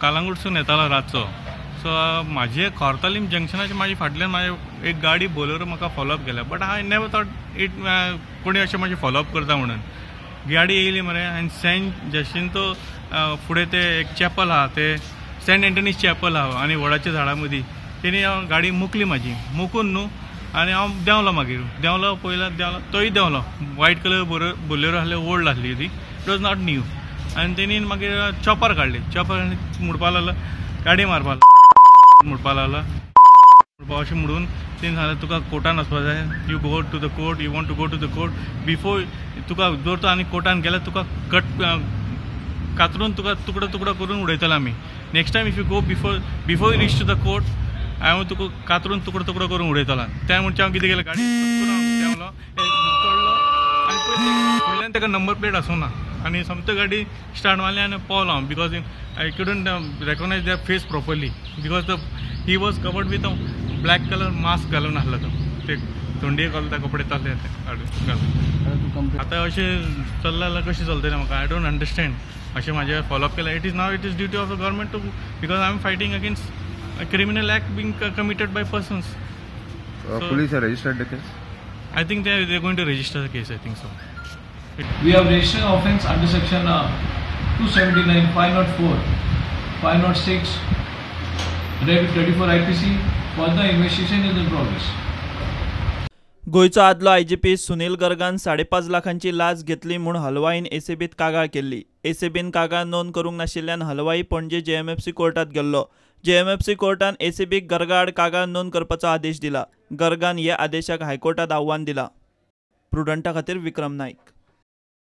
कालांगुटसून येतालो रातचो. सो म्हाजे कोर्तालीम जंक्शनाचे म्हाजे फाटल्यान म्हाजे एक गाडी बोलेरो म्हाका फॉलोअप केल्या, but I never thought it कोणी अशें म्हाजें फॉलोअप करता म्हणून. गाडी येयली मरे आनी सेंट जॅसिंतो फुडें ते एक चॅपल आहा, ते सेंट एंटनीज चॅपल आहा आनी वडाच्या झाडां मदीं तेणी हांव गाडी मुकली म्हाजी, मुकून न्हू आनी हांव देंवलो. मागीर देंवलो पयलो देंवलो तोय देंवलो, वायट कलर बोलेरो आसले, ओल्ड आसली ती, it was not new. आनी तेणी मागीर चॉपर काडली, चॉपर म्हणपाक लागलो गाडी मारपाक म्हणपाक लागलो अशें म्हणून तेणी सांगलें तुका कोर्टान वचपाक जाय, you go to the court, you want to go to the court before तुका जर तूं आनी कोर्टान गेल्यार तुका कट कातरून तुका तुकडो तुकडो करून उडयतले आमी. Next time if you go before you reach to the court हांव तुका कातरून तुकडो तुकडो करून उडयतलो. त्या म्हणचे हांव कितें केलें, गाडी देंवलो चडलो आनी फुडल्यान ताका नंबर प्लेट आसूं ना आनी सोमतो गाडी स्टार्ट मारली आनी पावलो हांव, because I couldn't recognise their face properly because the he was covered with a black colour mask घालून आसलो तो, ते थंडी घालता कपडे तसले ते घालून. आतां अशें चल्लां जाल्यार कशें चलतलें म्हाका, I don't understand. अशें म्हाजें फॉलोअप केलें. It is now it is duty of the government to, because I am fighting against a criminal act being committed by persons. Police have registered the case? I think they are going to register the case, I think so. We have registered offence under section 279, 504, 506, Reg 34 IPC. Further investigation is in progress. गोंयचो आदलो IGP Sunil गर्गान 5.5 लाखांची लाच घेतली म्हूण हलवाईन एसीबीत कागाळ केल्ली. एसीबीन कागाळ नोंद करूंक नाशिल्ल्यान हलवाई पणजे जेएमएफसी कोर्टात गेल्लो. जेएमएफसी कोर्टान एसीबीक गर्गा आड कागाळ नोंद करपाचो आदेश दिला. गर्गान ह्या आदेशाक हायकोर्टात आव्हान दिला. प्रुडंटा खातीर विक्रम नाईक.